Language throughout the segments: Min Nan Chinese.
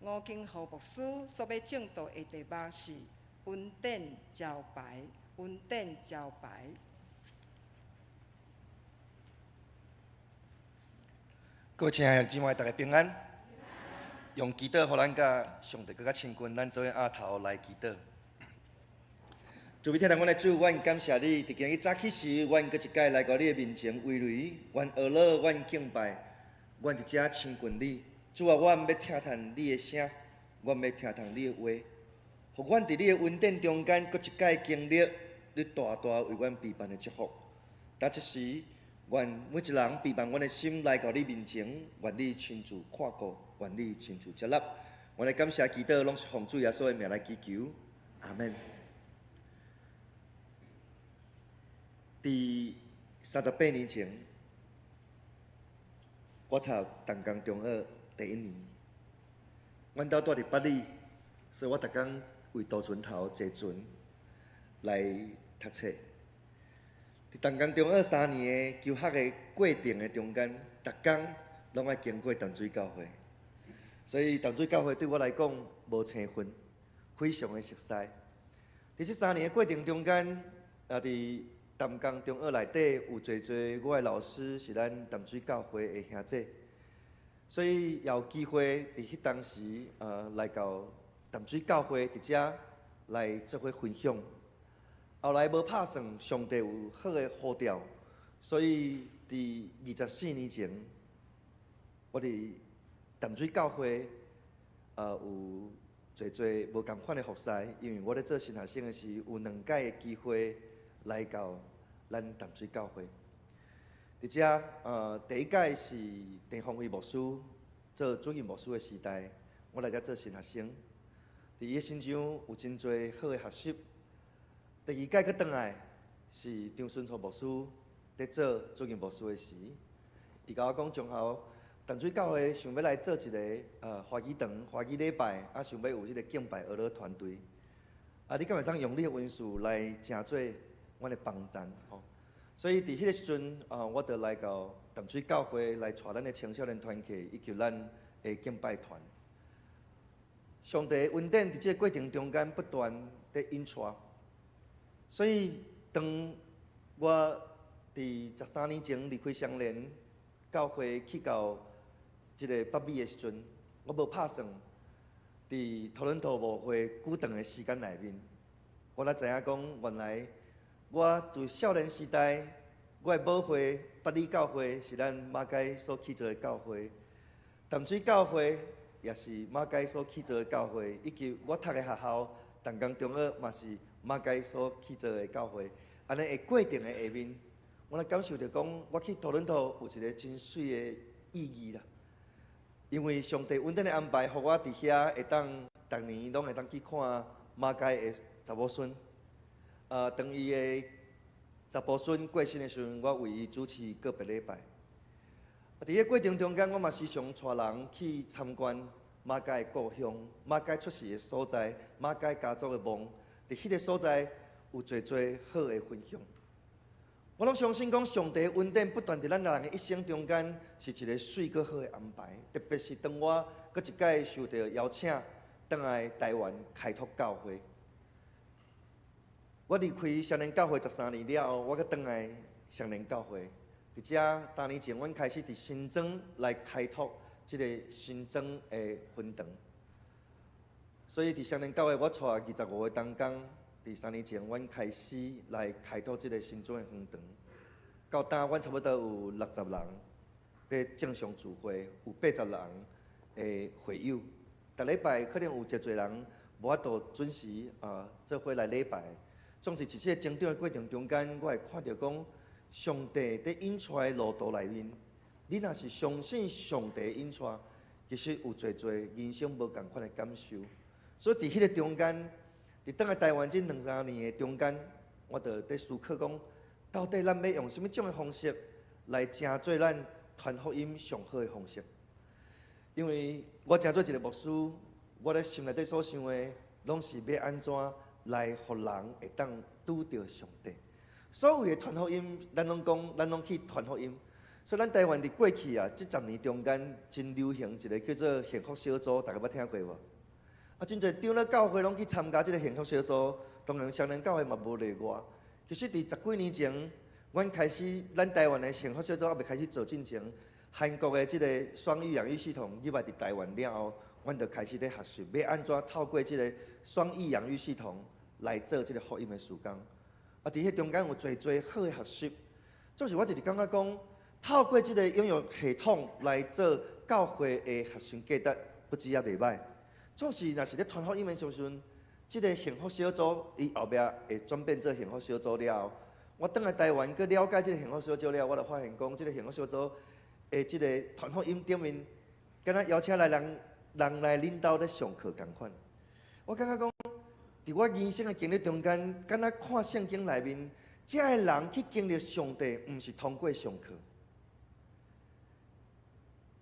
吳金豪牧師所欲證道的題目是恩典招牌，恩典招牌。各位親愛的姊妹，大家平安。用祈禱，予咱佮上帝閣較親近，咱做伙徛頭來祈禱。慈悲疼阮的主，阮感謝你，佇今日早起時，阮閣一擺來到你的面前，跪跪，阮阿羅，阮敬拜，阮佇遮親近你。主啊，阮欲聽見你的聲，阮欲聽見你的話，予阮佇你的恩典中間，閣一擺經歷你大大為阮備辦的祝福。當這時，願每一人備辦阮的心來到你面前，願你親自看顧，願你親自接納。阮來感謝祈禱，攏是奉主耶穌的名來祈求，阿門。佇38年前，我讀淡江中學第一年，阮兜住佇八里，所以我逐工為渡船頭坐船來讀冊。佇淡江中學3年的求學的過程的中間，逐工攏愛經過淡水教會，所以淡水教會對我來講無生分，非常的熟悉。佇這三年的過程中間，也佇淡江中學內底有濟濟我的老師是咱淡水教會的兄弟，所以也有機會佇彼當時來到淡水教會佇遮來做伙分享。後來無拍算，上帝有好的呼召，所以佇24年前，我佇淡水教會有濟濟無仝款的服侍，因為我咧做新學生的時，有兩擺的機會來到咱淡水教會。佇遮第一屆是鄭宏偉牧師做主任牧師的時代，我來遮做新學生，佇伊的身上有真濟好的學習。第二屆閣轉來是張順初牧師佇做主任牧師的時，伊共我講，將後淡水教會想欲來做一個華語堂、華語禮拜，啊想欲有這個敬拜哀樂團隊，啊你敢會當用你的恩賜來成做阮的幫贊吼？所以佇彼個時陣啊，我就來到淡水教會來帶咱的青少年團契以及咱的敬拜團。上帝的恩典佇這個過程中間不斷佇引帶，所以當我佇13年前離開雙連教會去到這個北美的時陣，我無拍算佇多倫多牧會久長的時間內面，我才知影講原來我自少年時代，我的母會北里教會是咱馬偕所起造的教會，淡水教會也是馬偕所起造的教會，以及我讀的學校淡江中學嘛是馬偕所起造的教會。按呢的過程的下面，我來感受著講，我去多倫多有一個真媠的意義啦。因為上帝恩典的安排，予我佇遐會當逐年攏會當去看馬偕的查某孫。當伊的查埔孫過身的時陣，我為伊主持告別禮拜。佇彼過程中間，我嘛時常帶人去參觀馬偕的故鄉、馬偕出世的所在、馬偕家族的墓。佇彼個所在有濟濟好的分享。我攏相信講，上帝恩典不斷佇咱人的一生中間是一個媠閣好的安排。特別是當我閣一擺受著邀請，轉來台灣開拓教會。我離開雙連教會13年了後，我閣轉來雙連教會。佇遮3年前，阮開始佇新莊來開拓這個新莊的分堂。所以佇雙連教會，我帶25個同工。佇3年前，阮開始來開拓這個新莊的分堂。到今，阮差不多有60人佇正常聚會，有80人的會友。逐禮拜可能有誠濟人無法度準時做伙來禮拜。總是佇這個成長的過程中間，我會看著講，上帝佇引帶的路途內面，你若是相信上帝引帶，其實有濟濟人生無仝款的感受。所以佇彼個中間，佇轉來台灣這兩三年的中間，我就佇思考講，到底咱欲用啥物種的方式來成做咱傳福音上好的方式？因為我成做一個牧師，我咧心內底所想的，攏是欲按怎來予人會當拄著上帝。所謂的傳福音，咱攏講，咱攏去傳福音。所以咱台灣佇過去啊，這十年中間真流行一個叫做幸福小組，大家捌聽過無？啊，真濟長老教會攏去參加這個幸福小組，當然雙連教會嘛無例外。其實佇十幾年前，阮開始，咱台灣的幸福小組猶未開始做進前，韓國的這個雙育養育系統入來佇台灣了後，阮就開始咧學習，欲按怎透過這個雙育養育系統來做這個福音的事工。啊，佇彼中間有濟濟好的學習，就是我一直感覺講，透過這個養育系統來做教會的核心價值，不只也袂䆀。總是若是咧傳福音的時陣，這個幸福小組伊後壁會轉變做幸福小組了後，我轉來台灣閣了解這個幸福小組了後，我就發現講，這個幸福小組的這個傳福音頂面，敢若邀請來人人來恁兜咧上課仝款。我感覺講，佇我人生的經歷中間，敢若看聖經內面，這个人去經歷上帝，毋是通過上課。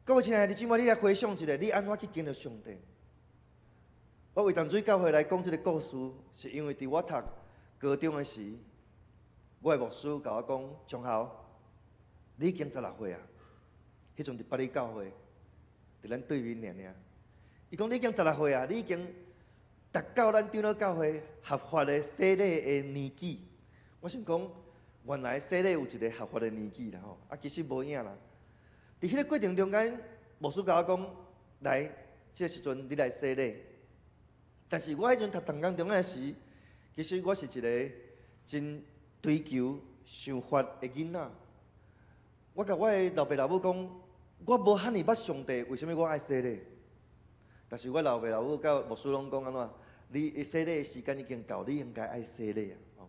各位親愛的姊妹，你來回想一下，你按怎去經歷上帝？我為淡水教會來講這個故事，是因為佇我讀高中的時，我的牧師共我講：張豪，你已經十六歲啊，彼陣佇八里教會，佇咱對面爾爾。伊講你已經十六歲啊，你已經達到咱長老教會合法的洗禮的年紀。我想講，原來洗禮有一個合法的年紀啦吼，啊，其實無影啦。佇彼個過程中間，牧師共我講：來，這個時陣你來洗禮。但是我彼陣讀同工中的時，其實我是一個真追求想法的囡仔。我共我的老爸老母講，我無遐爾捌上帝，為啥物我愛洗禮？但是我老爸老母佮牧師攏講按怎？你洗禮的時間已經到，你應該愛洗禮啊！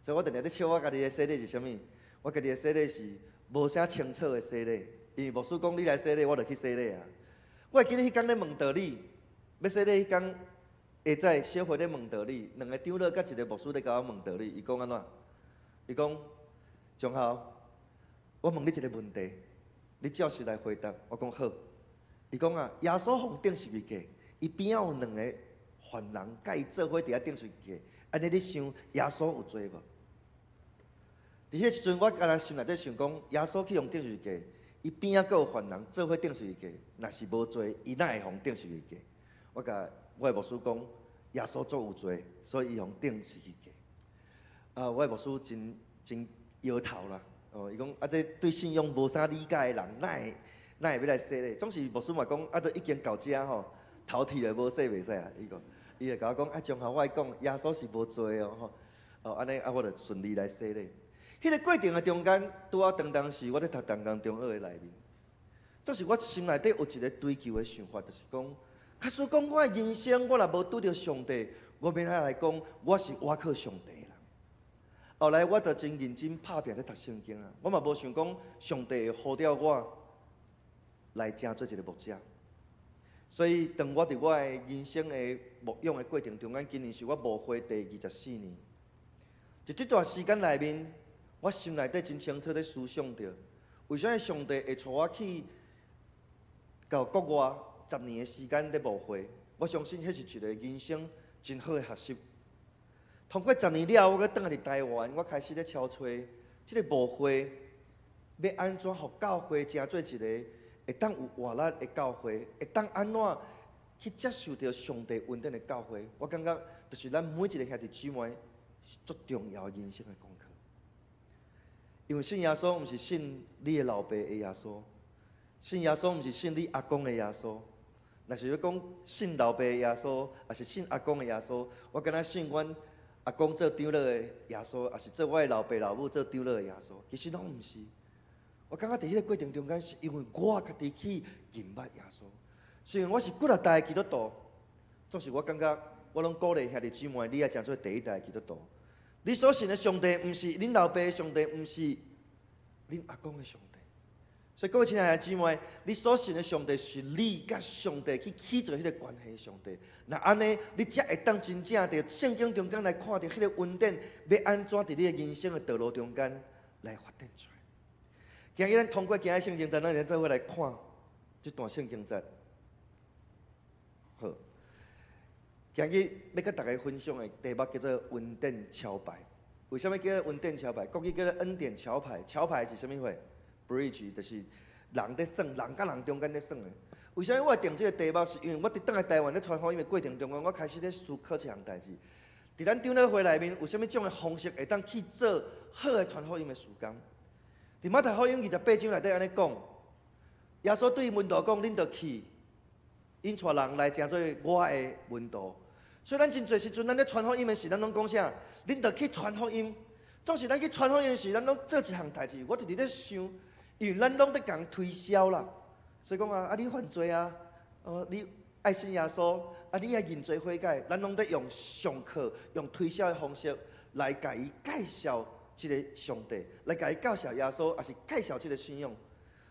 所以我定定咧笑我家己的洗禮是啥物？我家己的洗禮是無啥清楚的洗禮，因為牧師講你來洗禮，我就去洗禮啊。我會記得彼工咧問道理，欲洗禮彼工。下早小會咧問道理，兩個長老佮一個牧師咧共我問道理。伊講按怎？伊講張豪，我問你一個問題，你照實來回答。我講好。伊講啊，耶穌予人釘十字架，伊邊仔有兩個犯人，佮伊做伙佇遐釘十字架。按呢你想耶穌有罪無？佇彼時陣，我敢若心內底想講，耶穌去予釘十字架，伊邊仔閣有犯人做伙釘十字架，若是無罪，伊哪會予人釘十字架？我共我的牧師講，耶穌足有罪，所以伊予人釘十字架。啊，我的牧師真真搖頭啦。哦，伊講啊，這對信仰無啥理解的人，哪會哪會欲來洗禮？總是牧師嘛講，啊，都已經到遮吼，頭剃了無洗袂使啊。伊講，伊就共我講，啊，張豪，我講耶穌是無罪哦，吼。哦，按呢啊，我就順利來洗禮。彼個過程的中間，拄好當當時我咧讀同工中學的內面，總是我心內底有一個追求的想法，就是講，假使講我的人生，我若無拄著上帝，我欲按怎來講，我是倚靠上帝的人。後來我就真認真拍拚咧讀聖經啊，我嘛無想講上帝會呼召我來成做一個牧者。所以當我佇我的人生的牧養的過程中間，今年是我牧會第二十四年。佇這段時間內面，我心內底真清楚咧思想著，為啥物上帝會帶我去到國外十年的時間咧牧會？我相信彼是一個人生真好的學習。通過十年了後，我閣轉來佇台灣，我開始咧敲揣這個牧會欲按怎予教會成做一個會當有活力的教會，會當按怎去接受著上帝恩典的教會？我感覺就是咱每一個兄弟姊妹足重要的人生的功課。因為信耶穌毋是信你的老爸的耶穌，信耶穌毋是信你阿公的耶穌。若是欲講信老爸的耶穌，抑是信阿公的耶穌，我敢若信阮阿公做長老的耶穌，抑是做我的老爸老母做長老的耶穌，其實攏毋是。我感覺佇彼個過程中間，是因為我家己去認捌耶穌。雖然我是幾若代的基督徒，總是我感覺我攏鼓勵兄弟姊妹，你愛成做第一代的基督徒。你所信的上帝，毋是恁老爸的上帝，毋是恁阿公的上帝。所以各位親愛的姊妹，你所信的上帝是你佮上帝去起做彼個關係的上帝。若按呢，你才會當真正佇聖經中間來看著彼個恩典，欲按怎佇你的人生的道路中間來發展出來。今日咱通過今日聖經節，咱來做伙來看這段聖經節。好，今日欲佮大家分享的題目叫做恩典橋牌。為啥物叫做恩典橋牌？國語叫做恩典橋牌。橋牌是啥物貨？ Bridge 就是人佇耍，人佮人中間咧耍的。為啥物我會定這個題目？是因為我佇轉來台灣咧傳福音的過程中間，我開始咧思考一項代誌。佇咱長老會內面有啥物種的方式會當去做好的傳福音的事工？佇馬太福音28章內底按呢講，耶穌對門徒講：恁著去，引帶人來成做我的門徒。所以咱真濟時陣，咱咧傳福音的時，咱攏講啥？恁著去傳福音。總是咱去傳福音時，咱攏做一項代誌。我直直咧想，因為咱攏佇共推銷啦。所以講啊，啊你犯罪啊，哦你愛信耶穌，啊你愛認罪悔改，咱攏佇用上課、用推銷的方式來共伊介紹這个上帝，來共伊介紹耶穌，抑是介紹這个信仰。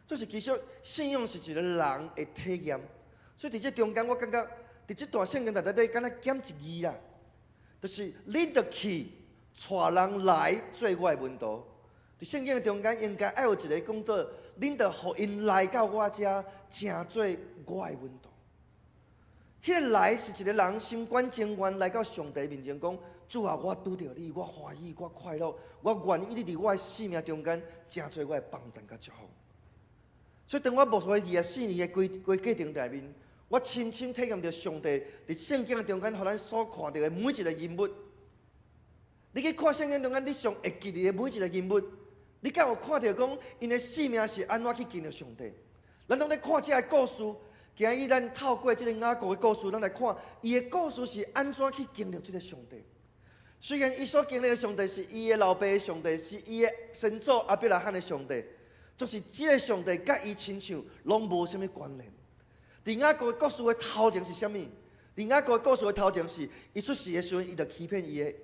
就是其實信仰是一個人的體驗。所以佇這中間，我感覺佇這段聖經內底，敢若減一字啦，就是恁著去帶人來做我的門徒。佇聖經的中間，應該愛有一个講做，恁著予𪜶來到我遮，成做我的門徒。彼个來是一个人心甘情願來到上帝面前講：主啊，我拄著你，我歡喜，我快樂，我願意你佇我的生命中間，成做我的幫贊佮祝福。所以當我牧會24年的規規過程內面，我深深體驗著上帝佇聖經的中間，予咱所看著的每一个人物。你去看聖經中間，你上會記得的每一个人物，你敢有看著講，𪜶的生命是按怎去經歷上帝？咱攏咧看這个故事，今日咱透過這个雅各的故事，咱來看伊的故事是按怎去經歷這个上帝。雖然伊所經歷的上帝是伊的老爸的上帝，是伊的先祖亞伯拉罕的上帝，就是這个上帝佮伊親像攏無啥物關聯。佇雅各的故事的頭前是啥物？佇雅各的故事的頭前是，伊出世的時陣，伊就欺騙伊的，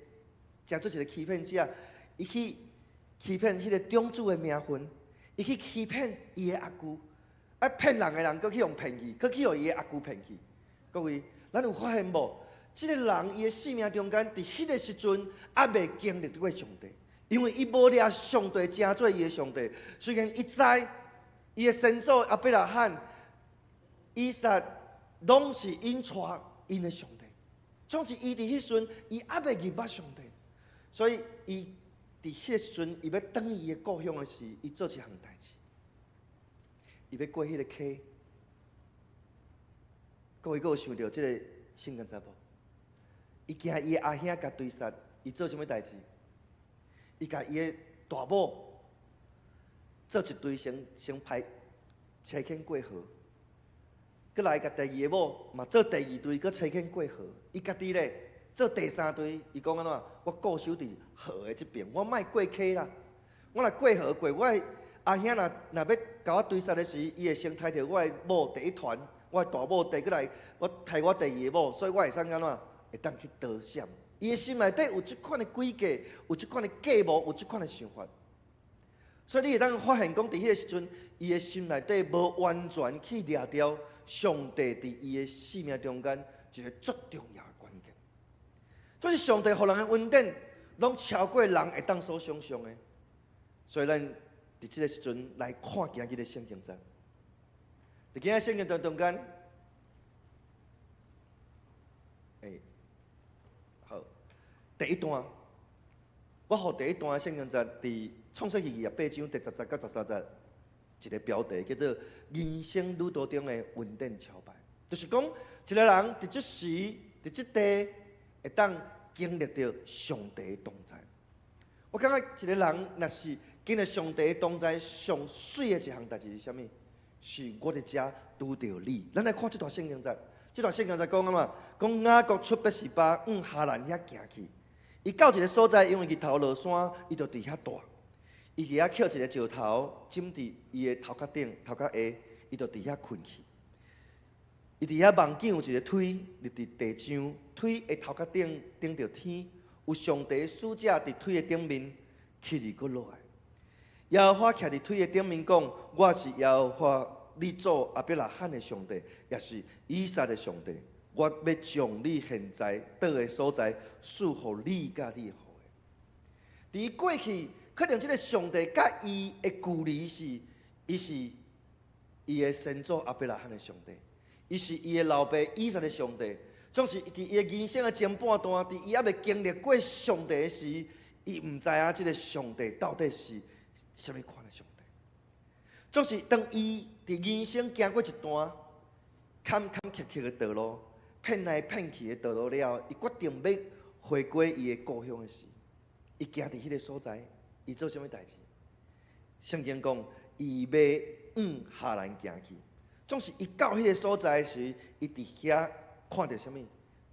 成做一个欺騙者，伊去欺騙彼个長子的名分，伊去欺騙伊的阿舅，啊騙人的人，閣去予騙去，閣去予伊的阿舅騙去。各位，咱有發現無？這个人伊的生命中間，佇彼个時陣猶未經歷過上帝，因為伊無掠上帝成做伊的上帝。雖然伊知伊的先祖亞伯拉罕、以撒攏是𪜶帶𪜶的上帝，總之伊佇彼時陣，伊猶未認捌上帝，所以伊佇彼個時陣，伊欲轉伊的故鄉的時，伊做一項代誌，伊欲過彼个溪。各位閣有想著這个聖經節無？伊驚伊的阿兄共追殺，伊做啥物代誌？伊共伊的大某做一隊先先派差遣過河，閣來共第二个某嘛做第二隊，閣差遣過河。伊家己咧做第三隊，伊講按怎？我固守佇河的這邊，我莫過溪啦。我若過河過，我的阿兄若若欲共我追殺的時，伊會先刣著我的某第一團，我的大某第過來，我刣我第二个某，所以我會使按怎？會當去逃閃。伊的心內底有這款的詭計，有這款的計謀，有這款的想法。所以你會當發現講，佇彼个時陣，伊的心內底無完全去掠著上帝佇伊的生命中間一个足重要的關鍵。就是上帝予人的恩典，攏超過人會當所想像的。所以咱佇這个時陣來看今日的聖經節。佇今日聖經段中間，欸，好，第一段，我予第一段的聖經節佇創世記28章第10節到13節，一个標題叫做“人生旅途中的恩典朝拜”，就是講一个人佇這時、佇這地會當經歷著上帝的同在。我感覺一个人若是經歷上帝的同在，上媠的一項代誌是啥物？是我佇遮拄著你。咱來看這段聖經節，這段聖經節講按怎？講雅各出別是巴往哈蘭遐行去，伊到一个所在，因為日頭落山，伊就佇遐蹛。伊佇遐抾一个石頭，枕佇伊的頭殼頂、頭殼下，伊就佇遐睏去。伊佇遐夢見有一个錐立佇地上，錐的頭殼頂頂著天，有上帝使者佇錐的頂面起去閣落來。耶和華徛佇錐的頂面講：我是耶和華你祖亞伯拉罕的上帝，也是以撒的上帝。我欲將你現在蹛的所在賜予你佮你的後裔。佇伊過去，可能這个上帝佮伊的距離是，伊是伊的先祖亞伯拉罕的上帝，伊是伊的老爸以撒的上帝。總是佇伊的人生的前半段，佇伊猶未經歷過上帝的時，伊毋知影這个上帝到底是啥物款的上帝。總是當伊佇人生行過一段坎坎坷坷的道路，騙來騙去的道路了後，伊決定欲回歸伊的故鄉的時，伊行佇彼个所在，伊做啥物代誌？聖經講，伊欲往哈蘭行去。總是伊到彼个所在時，伊佇遐看著啥物？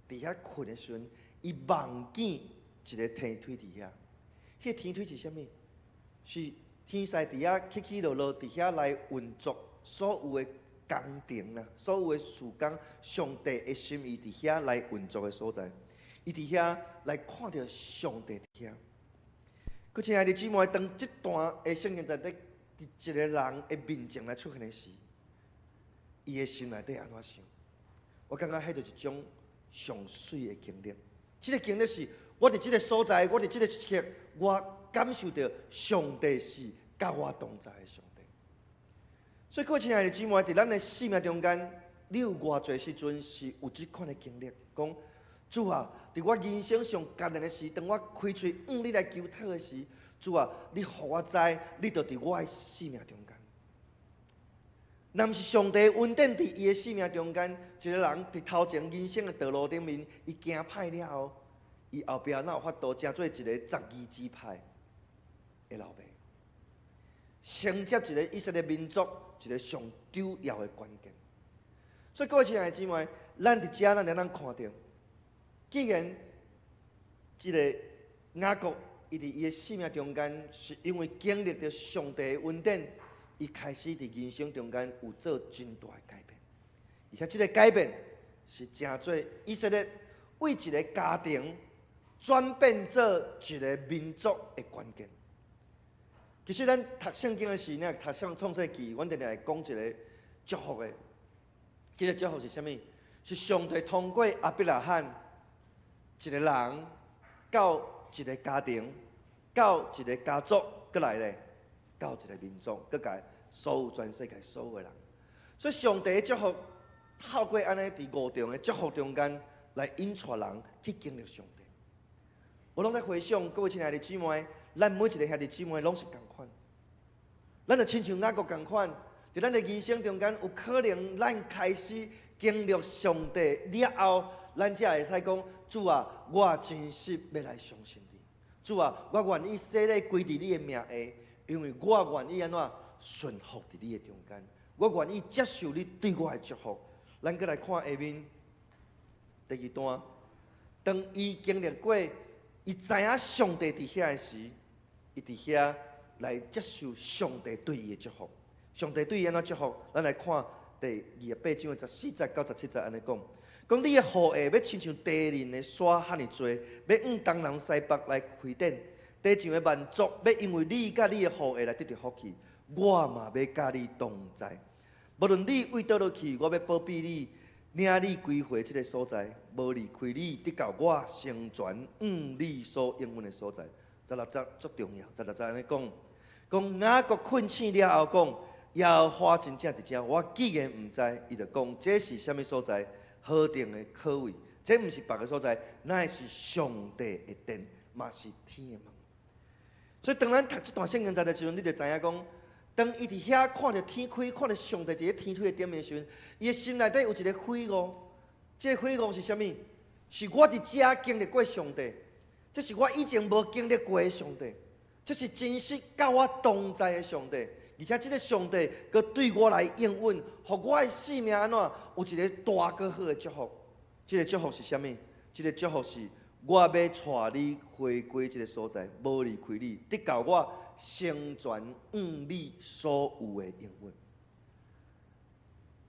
佇遐睏的時陣，伊夢見一个天梯佇遐。彼个天梯是啥物？是天使佇遐起起落落，佇遐來運作所有的工程啦，所有的事工，上帝的心意佇遐來運作的所在。伊佇遐來看著上帝佇遐。閣親愛的姊妹，當這段的聖經在佇一个人的面前來出現的時，伊的心內底按怎想？我感覺彼就是一種上媠的經歷。這个經歷是，我佇這个所在，我佇這个時刻，我感受著上帝是佮我同在的上帝。所以，各位親愛的姊妹，佇咱的生命中間，你有偌濟時陣是有這款的經歷，講主啊，佇我人生上艱難的時，當我開喙向你來求討的時，主啊，你予我知，你就佇我的生命中間。若毋是上帝恩典佇伊的生命中間，一個人佇頭前人生的道路頂面，伊行歹了後，伊後壁哪有法度成做一個十二支派的老爸，承接一個以色列民族一個上重要的關鍵。所以各位親愛的姊妹，咱佇遮咱會當看著，既然這个雅各伊佇伊的生命中間，是因為經歷著上帝的恩典，伊開始佇人生中間有做真大的改變，而且這个改變是成做以色列為一个家庭轉變做一个民族的關鍵。其實咱讀聖經的時，呢讀聖創世記，阮定定會講一个祝福的。這个祝福是啥物？是上帝通過亞伯拉罕一个人，到一个家庭，到一个家族，閣來咧，到一个民族，閣共所有全世界所有的人。所以上帝的祝福透過按呢佇五重的祝福中間來引帶人去經歷上帝。我攏在回想，各位親愛的姊妹，咱每一个兄弟姊妹攏是仝款，咱就親像雅各仝款，佇咱的人生中間，有可能咱開始經歷上帝了後，咱才會使講：主啊，我真實欲來相信你。主啊，我願意洗禮歸佇你的名下，因為我願意按怎順服佇你的中間，我願意接受你對我的祝福。咱閣來看下面第二段，當伊經歷過，伊知影上帝佇遐的時，伊佇遐來接受上帝對伊的祝福。上帝對伊按怎祝福？咱來看第二十八章的十四節到十七節按呢講：講你的後裔欲親像地面的沙遐爾濟，欲往東南西北來開展。地上的萬族欲因為你佮你的後裔來得著福氣，我嘛欲佮你同在。無論你對佗落去，我欲保庇你，領你歸回這个所在，無離開你，直到我成全向你所應允的所在。十六節足重要，十六節按呢講，講雅各睏醒了後講，耶和華真正佇遮，我竟然毋知，伊就講這是啥物所在，何等的可畏！這毋是別个所在，乃是上帝的殿，嘛是天的門。所以當咱讀這段聖經節的時陣，你就知影講，當伊佇遐看著天開，看著上帝佇咧天梯的頂面時陣，伊的心內底有一个悔悟。這个悔悟是啥物？是我佇遮經歷過上帝，這是我以前無經歷過的上帝，這是真實佮我同在的上帝，而且這个上帝閣對我來應允，予我的生命按怎有一个大閣好的祝福。這个祝福是啥物？這个祝福是我欲帶你回歸這个所在，無離開你，直到我成全向你所有的應允。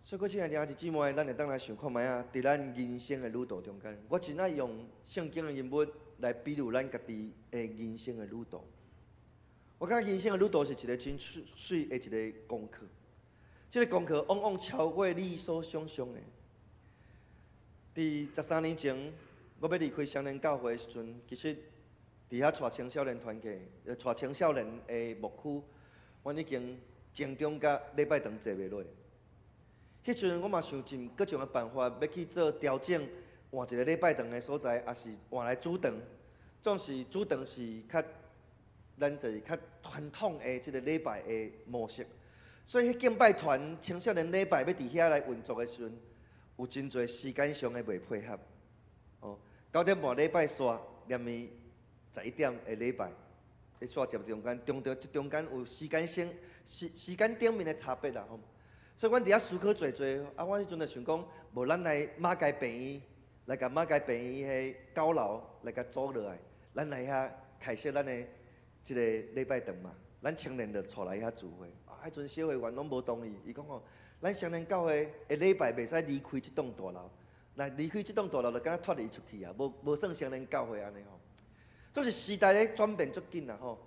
所以，各位親愛的兄弟姊妹，咱會當來想看覓仔，佇咱人生的旅途中間，我真愛用聖經的人物來比喻咱家己的人生的旅途。我感覺人生的旅途是一个真媠的一个功課。這个功課往往超過你所想像的。佇13年前，我欲離開雙連教會的時陣，其實佇遐帶青少年團契，帶青少年的牧區，阮已經集中甲禮拜堂坐袂落。彼時陣我嘛想盡各種的辦法，欲去做調整，換一个禮拜堂的所在，抑是換來主堂。總是主堂是較咱就是較傳統的這个禮拜的模式。所以彼敬拜團青少年禮拜欲佇遐來運作的時陣，有真濟時間上的袂配合。哦，9點半禮拜煞，連暝11點的禮拜，咧煞接中間，中中中間有時間性時時間頂面的差別啦吼。所以阮佇遐思考濟濟，啊，我彼陣就想講，無咱來馬偕病院，來共馬偕病院彼9樓來共租落來，咱來遐開設咱的這个禮拜堂嘛。咱青年就帶來遐聚會，啊，彼陣小會員攏無同意，伊講吼，咱青年教會的禮拜袂使離開這棟大樓，若離開這棟大樓就敢若脫離出去啊，無無算青年教會按呢吼。總是時代咧轉變足緊啊吼。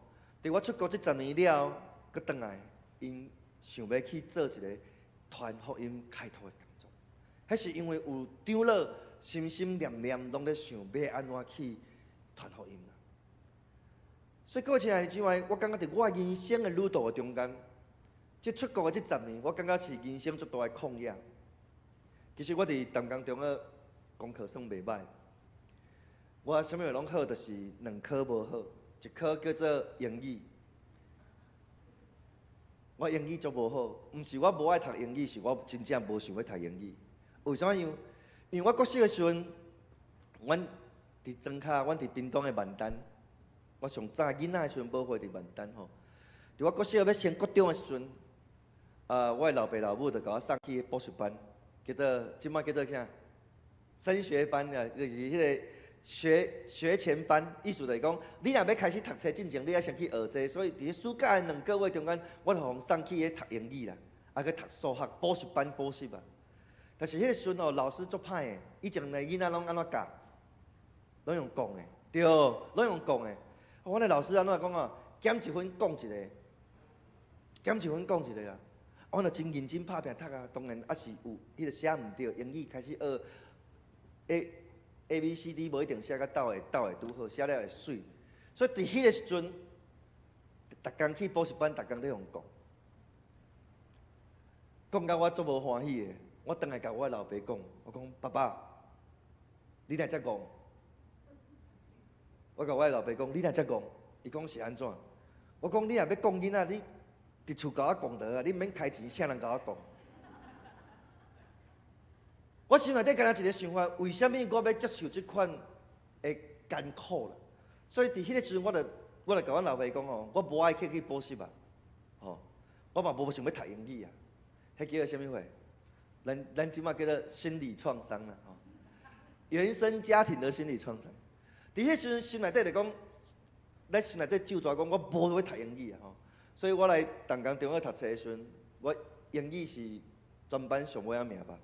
佇我出國這十年了後，閣轉來，𪜶想欲去做一个傳福音開拓的工作，彼是因為有長老心心念念攏咧想欲按怎去傳福音啦。所以各位親愛的姊妹，我感覺佇我人生的旅途的中間，這出國的這十年，我感覺是人生足大的曠野。其實我佇淡江中學功課算袂䆀，我啥物攏好，就是兩科無好，一科叫做英語。我英語足無好，毋是我無愛讀英語，是我真正無想欲讀英語。為啥物？因為我國小的時陣，阮佇莊跤，阮佇屏東的萬丹，我上早囡仔的時陣寶會佇萬丹吼。佇我國小欲升國中的時陣，啊，我的老爸老母就共我送去補習班，叫做這擺叫做啥？升學班啊，就是彼个學學前班，意思就是講，你若欲開始讀冊進前，你愛先去學這個。所以佇暑假的兩個月中間，我就予送去彼讀英語啦，啊去讀數學補習班補習啊。但是彼个時陣吼，老師足歹的，以前的囡仔攏按怎教？攏用講的，對，攏用講的。阮的老師按怎講啊？減一分講一个，減一分講一个啊。阮就真認真拍拚讀啊，當然猶是有彼个寫毋對，英語開始學 A B C D 無一定寫甲鬥會鬥會拄好，寫了會媠。所以佇彼个時陣，逐工去補習班，逐工咧予講，講甲我足無歡喜的。我轉來共我老爸講，我講爸爸，你哪遮戇？我共我老爸講，你哪遮戇？伊講是按怎？我講你若欲講囡仔，你佇厝共我講就好啊，你毋免開錢請人共我講。我心內底敢若一个想法，為啥物我欲接受這款的艱苦啦？所以佇彼个時陣，我就共阮老爸講吼，我無愛去去補習啊，吼，我嘛無想欲讀英語啊。彼叫做啥物貨？咱咱這擺叫做心理創傷啦，吼，原生家庭的心理創傷。佇彼時陣心內底就講，咱心內底咒詛講，我無欲讀英語啊，吼。所以我來淡江中學讀冊的時陣，我英語是全班上尾仔名吧。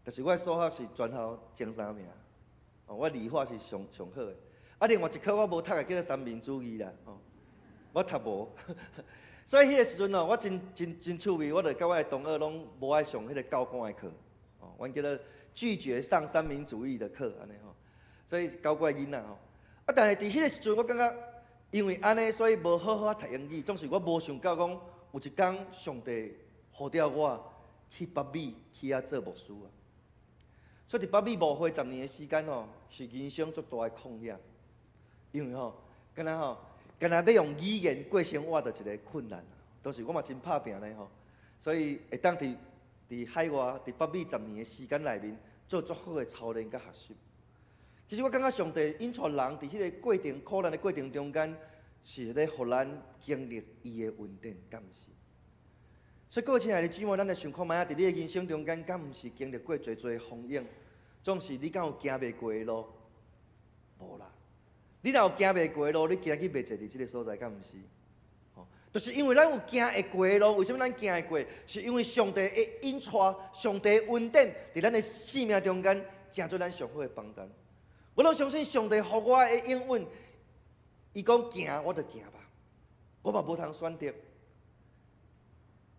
但是我的數學是全校前三名，哦，我理化是上上好的。啊，另外一科我無讀的叫做三民主義啦，吼，我讀無。所以彼个時陣哦，我真真真趣味，我就佮我的同學攏無愛上彼个教官的課，哦，阮叫做拒絕上三民主義的課，按呢吼。所以搞怪囡仔吼。啊，但是佇彼个時陣，我感覺因為按呢，所以無好好讀英語，總是我無想到講有一工上帝呼召我去北美去遐做牧師啊。所以佇北美牧會十年的時間吼，是人生足大的曠野。因為吼，敢若吼，敢若欲用語言過生活，就一个困難。當時我嘛真拍拚呢吼，所以會當佇佇海外佇北美十年的時間內面，做足好的操練佮學習。其實我感覺上帝引帶人佇彼个過程苦難的過程中間，是咧予咱經歷伊的恩典，敢毋是？所以各位親愛的姊妹，咱來想看覓啊？佇你的人生中間，敢毋是經歷過濟濟風雨？總是你敢有行袂過的路？無啦！你若有行袂過的路，你今日袂坐佇這个所在，敢毋是？吼，就是因為咱有行會過的路。為啥物咱行會過？是因為上帝的引帶，上帝的恩典，佇咱的生命中間，成做咱上好的幫助。我攏相信上帝予我的應允，伊講行，我就行吧。我嘛無通選擇。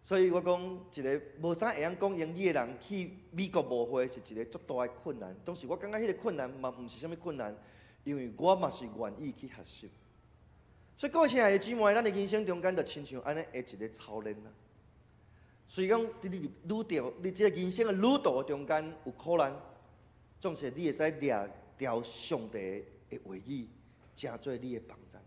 所以我講，一个無啥會曉講英語的人去美國牧會是一个足大的困難。當時我感覺彼个困難嘛毋是啥物困難，因為我嘛是願意去學習。所以各位親愛的姊妹，咱的人生中間就親像按呢的一个操練啦。所以講，佇你旅途，你這个人生的旅途中間有苦難，總是你會使掠牢上帝的話語，成做你的幫助。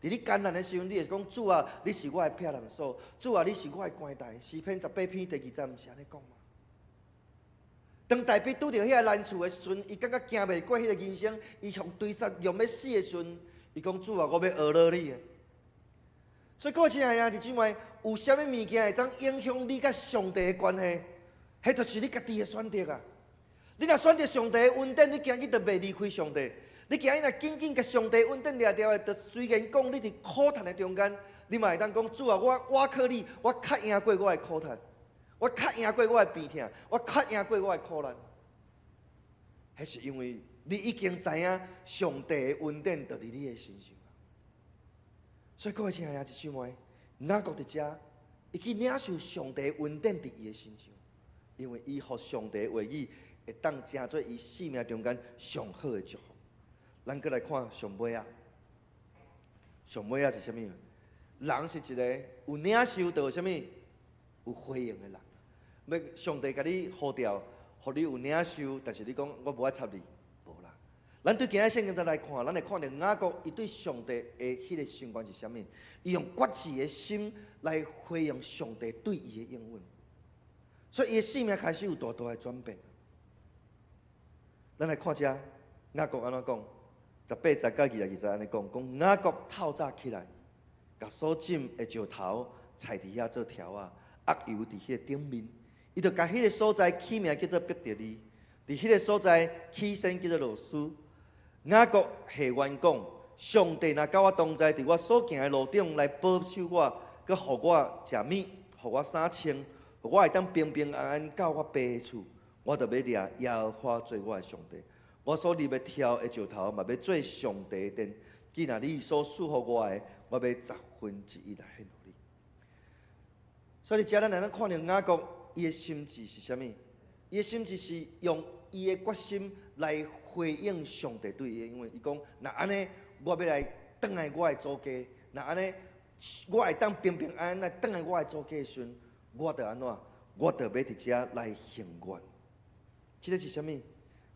佇你艱難的時陣，你會講主啊，你是我的避難所，主啊，你是我的關台。詩篇18篇第二節毋是按呢講嗎？當大衛拄著遐難處的時陣，伊感覺行袂過彼个人生，伊予追殺用欲死的時陣，伊講主啊，我欲呵咾你。所以各位親愛的兄弟姊妹，有啥物物件會當影響你佮上帝的關係？彼就是你家己的選擇啊！你若選擇上帝的恩典，你今日就袂離開上帝。你今日若緊緊共上帝恩典掠著的，就雖然講你佇苦難的中間，你嘛會當講主啊，我倚靠你，我較贏過我的苦難，我較贏過我的病痛，我較贏過我的苦難。彼是因為你已經知影上帝的恩典就佇你的身上。所以各位親愛的兄弟姊妹，雅各佇遮，伊去領受上帝恩典佇伊的身上，因為伊予上帝的話語會當成做伊生命中間上好的祝福。咱閣來看上尾仔，上尾仔是啥物？人是一個有領受就有啥物？有回應的人。欲上帝共你呼召，予你有領受，但是你講我無愛插你，無啦。咱對今仔聖經再來看，咱會看著雅各伊對上帝的彼个心願是啥物？伊用決志的心來回應上帝對伊的應允，所以伊的生命開始有大大的轉變。咱來看遮雅各按怎講？18節佮22節按呢講，講雅各透早起來，共所枕的石頭踩佇遐做柱仔，壓油佇彼个頂面，伊就共彼个所在起名叫做伯特利，佇彼个所在起先叫做路斯。雅各下願講：上帝若佮我同在，佇我所行的路頂來保守我，閣予我食物，予我衫穿，予我會當平平安安到我爸的厝，我就欲掠耶和華做我的上帝。我所立的柱的石頭嘛，欲做上帝的殿。既然你所賜予我的，我欲十分之一來獻予你。所以，遮咱會當看著雅各伊的心志是啥物？伊的心志是用伊的決心來回應上帝對伊的，因為伊講：若按呢，我欲來轉來我的祖家；若按呢，我會當平平安安來轉來我的祖家的時陣，我就按怎？我就欲佇遮來行願。這个是啥物？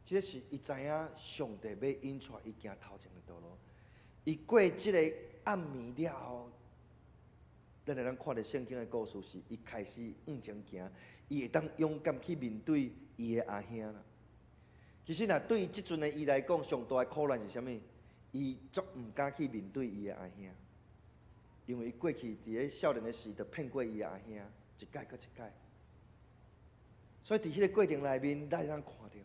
這个是伊知影上帝欲引帶伊行頭前的道路。伊過這个暗暝了後，咱會當看著聖經的故事，是伊開始向前行，伊會當勇敢去面對伊的阿兄啦。其實若對這陣的伊來講，上大的苦難是啥物？伊足毋敢去面對伊的阿兄，因為伊過去佇咧少年的時就騙過伊的阿兄，一擺閣一擺。所以佇彼个過程內面，咱會當看著，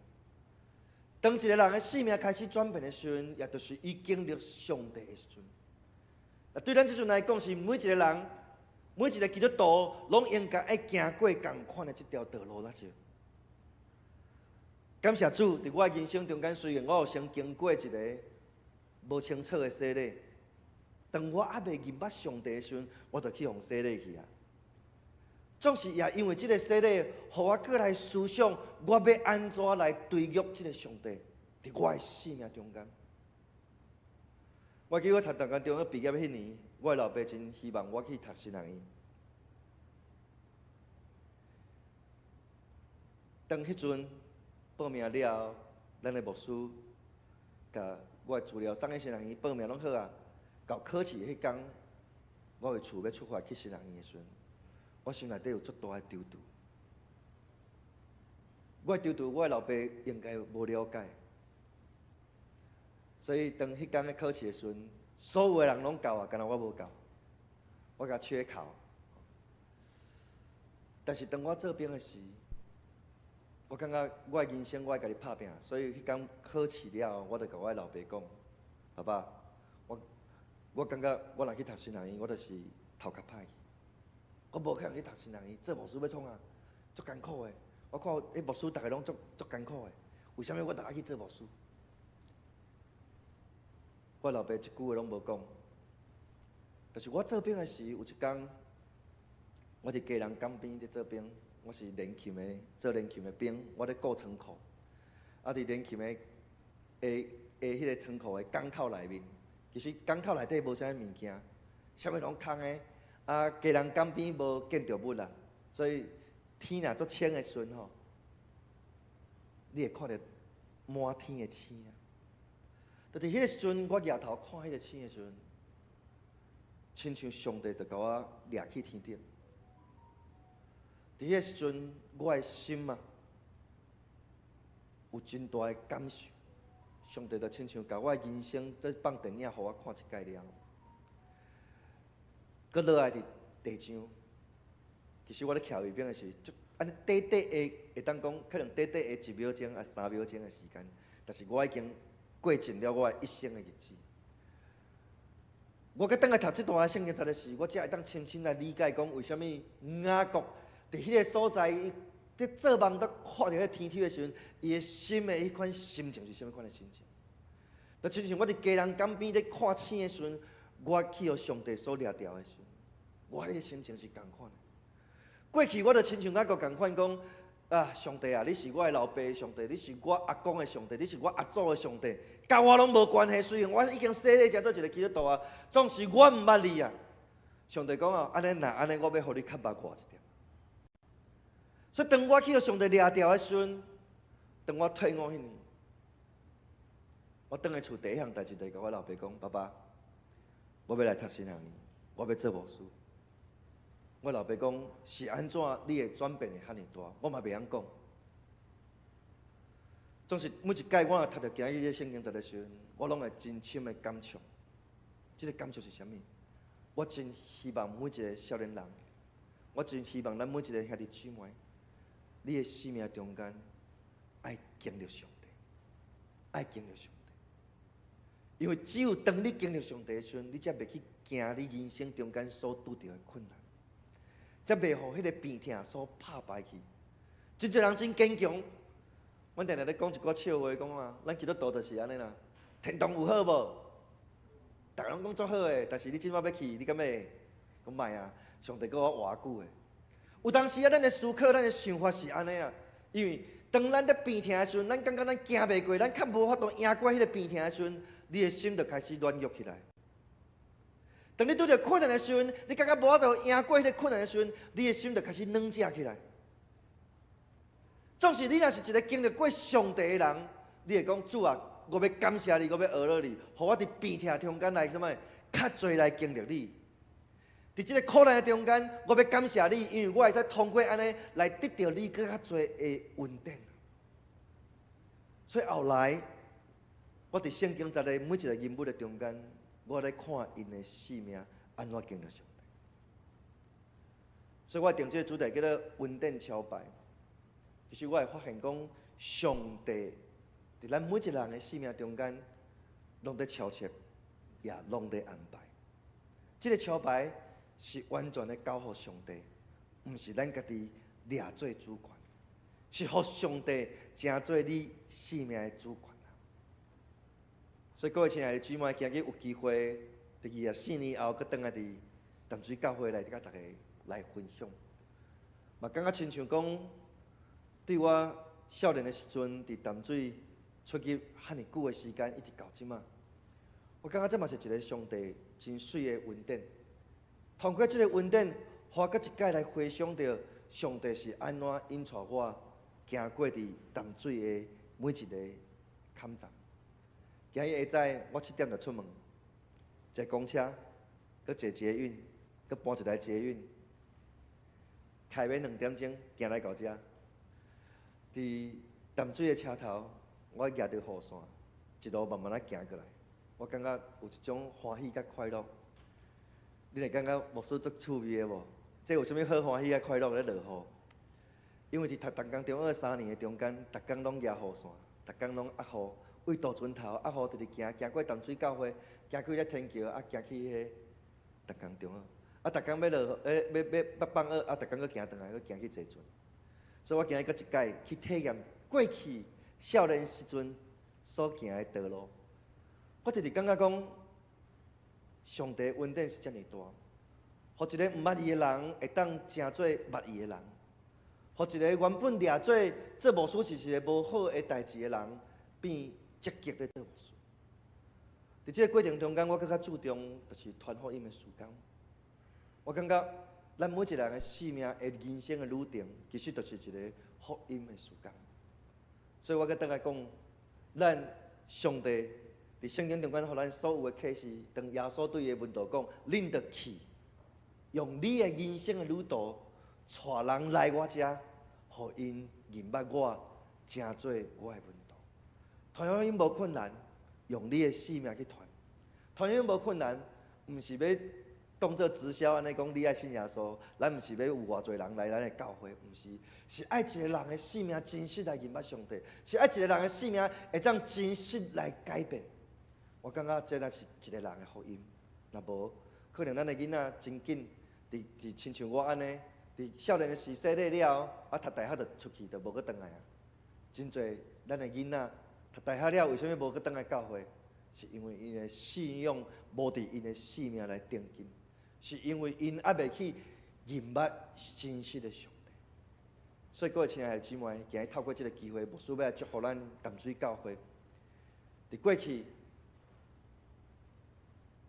當一個人的生命開始轉變的時陣，也就是伊經歷上帝的時陣。啊，對咱這陣來講，是每一個人，每一個基督徒，攏應該愛行過仝款的這條道路才對。感謝主，佇我的人生中間，雖然我有先經過一个無清楚的洗禮，當我猶未認捌上帝的時陣，我就去予洗禮去啊。總是也因為這个洗禮，予我閣來思想，我欲按怎來對約這个上帝，佇我的生命中間。我記得我讀東江中學畢業彼年，我的老爸真希望我去讀神學院。當彼陣報名了後，咱的牧師共我的資料送去神學院報名攏好啊。到考試彼工，我為厝欲出發去神學院的時陣，我心內底有足大的躊躇。我的躊躇，我的老爸應該無了解。所以當彼工咧考試的時陣，所有的人攏到啊，干焦我無到，我共缺考。但是當我做兵的時，我感覺我的人生我愛家己拍拼，所以彼工考試了後，我就共我的老爸講：爸爸，我感覺我若去讀神學院，我就是頭殼歹去。我無可能去讀神學院，做牧師欲創啥？足艱苦的。我看彼牧師逐个攏足足艱苦的，為啥物我著愛去做牧師？我老爸一句話攏無講。但是我做兵的時，有一工，我佇基隆港邊佇做兵，我是聯勤的，做聯勤的兵，我咧顧倉庫。啊，佇聯勤的彼个倉庫的港口內面，其實港口內底無啥物物件，啥物攏空的。啊，基隆港邊無建築物啦，所以天若足清的時陣吼，你會看著滿天的星。就佇彼个時陣，我舉頭看彼个星的時陣，親像上帝就共我掠去天頂。佇彼个時陣，我的心啊，有真大的感受。上帝就親像共我的人生這放電影，予我看一擺了。閣落來佇地上，其實我咧徛衛兵的時，就按呢短短的，會當講可能短短的一秒鐘抑3秒鐘的時間，但是我已經過盡了我的一生的日子。我閣轉來讀這段聖經節的時，我才會當深深來理解講，為啥物雅各佇彼个所在，伊佇做夢都看著彼个天梯的時陣，伊的心的彼款心情是啥物款的心情？就親像我佇基隆港邊咧看星的時陣，我去予上帝所掠著的時陣，我彼个心情是仝款的。過去我就親像雅各仝款講，啊，上帝啊，你是我的老爸上帝，你是我阿公的上帝，你是我阿祖的上帝，佮我攏無關係。雖然我已經洗禮成做一個基督徒啊，總是我毋捌你啊。上帝講啊，按呢若按呢，我欲予你較捌我一點。所以當我去予上帝掠著的時陣，當我退伍彼年，我轉來厝第一項代誌就是共我老爸講：爸爸，我欲來讀神學院，我欲做牧師。我老爸講是按怎你的轉變會遐爾大，我嘛袂曉講。總是每一擺我若讀著今日這聖經節的時陣，我攏會真深的感觸。這個感觸是啥物？我真希望每一個少年人，我真希望咱每一個兄弟姊妹，你的生命中間愛經歷上帝，愛經歷上帝。因為只有當你經歷上帝的時陣，你才袂去驚你人生中間所拄著的困難。才袂予彼个病痛所拍敗去。真濟人真堅強，阮定定咧講一寡笑話，講啊，咱基督徒就是按呢啦。天堂有好無？逐个攏講足好的，但是你這擺欲去，你敢欲？講莫啊！上帝閣予我活久的。有當時啊，咱的思考、咱的想法是按呢啊。因為當咱佇病痛的時陣，咱感覺咱行袂過，咱較無法度贏過彼个病痛的時陣，你的心就開始軟弱起來。當你拄著困難的時陣，你感覺無法度贏過彼个困難的時陣，你的心就開始軟弱起來。總是你若是一個經歷過上帝的人，你會講主啊，我欲感謝你，我欲學了你，予我佇病痛中間來啥物，較濟來經歷你。佇這个苦難的中間，我欲感謝你，因為我會使通過按呢來得著你閣較濟的恩典。所以後來，我佇聖經節的每一個人物的中間，我咧看𪜶的生命按怎經歷上帝。所以我定這个主題叫做恩典超排。其實我會發現講，上帝佇咱每一個人的生命中間，攏佇超策，也攏佇安排。這个超排是完全的交予上帝，毋是咱家己掠做主權，是予上帝成做你生命的主權。所以各位親愛的姊妹，今日有機會，佇24年後，閣轉來佇淡水教會來佮大家來分享，嘛感覺親像講，對我少年的時陣，佇淡水出入遐爾久的時間，一直到這馬，我感覺這嘛是一个上帝真媠的恩典。通過這个恩典，予我閣一擺來回想著上帝是按怎引帶我行過佇淡水的每一个坎站。今日下早我7點就出門，坐公車，閣坐捷運，閣搬一台捷運，開欲2點鐘行來到遮。佇淡水的車頭，我舉著雨傘，一路慢慢仔行過來，我感覺有一種歡喜佮快樂。你會感覺牧師足趣味的無？這有啥物好歡喜佮快樂咧落雨？因為佇讀東江中學3年的中間，逐工攏舉雨傘，逐工攏壓雨，為渡船頭壓雨，直直行，行過淡水教會，行過咧天橋，啊，行去彼個東江中學。啊，逐工欲落雨，欸，欲欲欲放學，啊，逐工閣行轉來，閣行去坐船。所以我今日閣一擺去體驗過去少年時陣所行的道路。我直直感覺講，上帝恩典是遮爾大，予一個毋捌伊的人會當成做捌伊的人，予一個原本掠做做牧師是一个無好的代誌的人，變積極咧做牧師。佇這个過程中間，我閣較注重就是傳福音的事工。我感覺咱每一個人的生命的人生的旅程，其實就是一个福音的事工。所以我閣轉來講，咱上帝佇聖經中間，予咱所有的啟示，當耶穌對伊的門徒講：恁著去，用你的人生的旅途，帶人來我遮，予𪜶認捌我，成做我的門徒。傳福音無困難，用你的性命去傳。傳福音無困難，毋是欲當做直銷按呢講，你愛信耶穌，咱毋是欲有偌濟人來咱的教會，毋是，是愛一个人的性命真實來認捌上帝，是愛一个人的性命會當真實來改變。我感覺這若是一個人的福音，若無可能咱的囡仔真緊，佇佇親像我按呢，佇少年時洗禮了後，啊讀大學就出去就無閣轉來啊。真濟咱的囡仔讀大學了，為啥物無閣轉來教會？是因為𪜶的信仰無佇𪜶的性命來定根，是因為𪜶猶未去認捌真實的上帝。所以各位親愛的姊妹，今日透過這個機會，牧師欲來祝福咱淡水教會。佇過去，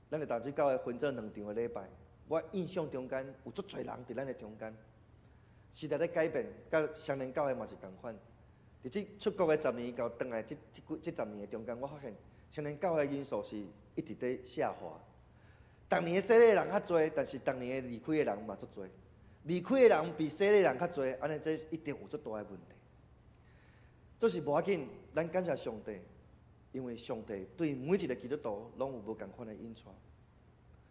咱的淡水教會分做兩場的禮拜，我印象中間有足濟人佇咱的中間。時代咧改變，佮雙連教會嘛是仝款。佇這出國的十年到轉來這這幾這十年的中間，我發現雙連教會的人數是一直佇下滑。逐年的洗禮人較濟，但是逐年的離開的人嘛足濟。離開的人比洗禮人較濟，按呢這一定有足大的問題。這是無要緊，咱感謝上帝，因為上帝對每一個基督徒攏有無仝款的引帶。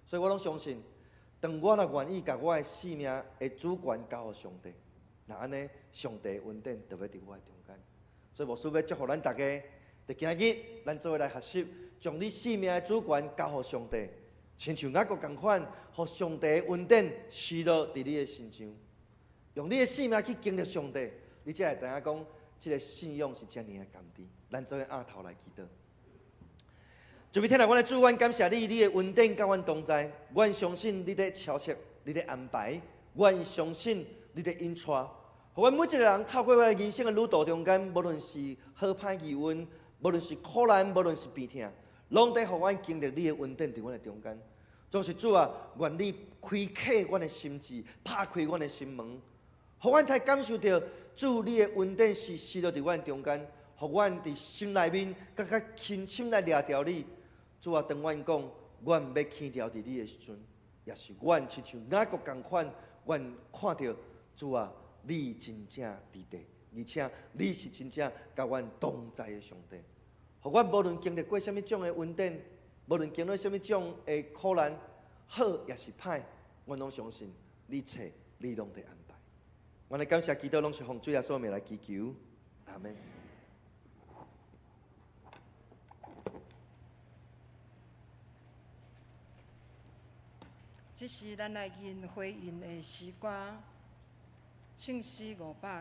所以我攏相信，當我若願意共我的性命的主權交予上帝，若按呢，上帝的恩典就欲佇我的中間。所以牧師欲祝福咱逐家，佇今日咱做伙來學習，將你性命的主權交予上帝，親像雅各仝款，予上帝的恩典施落佇你的身上，用你的性命去經歷上帝，你才會知影講，這个信仰是遮爾的甘甜。咱做伙徛頭來祈禱。慈悲天父，阮的主，阮感謝你，你的恩典佮阮同在。阮相信你咧籌策，你咧安排。阮相信你咧引帶。予阮每一个人透過我的人生的旅途中間，無論是好歹疑問，無論是苦難，無論是病痛，攏佇予阮經歷你的恩典佇阮的中間。總是主啊，願你開啟阮的心智，拍開阮的心門，予阮通感受著主你的恩典是施落佇阮中間，予阮佇心內面閣較深深來掠著你。主啊，當阮講阮欲牽牢佇你的時陣，也是阮親像雅各仝款，阮看著主啊，你真正佇地，而且你是真正佮阮同在的上帝。予阮無論經歷過啥物種的恩典，無論經歷啥物種的苦難，好抑是歹，阮攏相信你一切你攏佇安排。阮來感謝基督，攏是奉主耶穌名來祈求，阿們。這是咱來吟回應的詩歌，聖詩五百。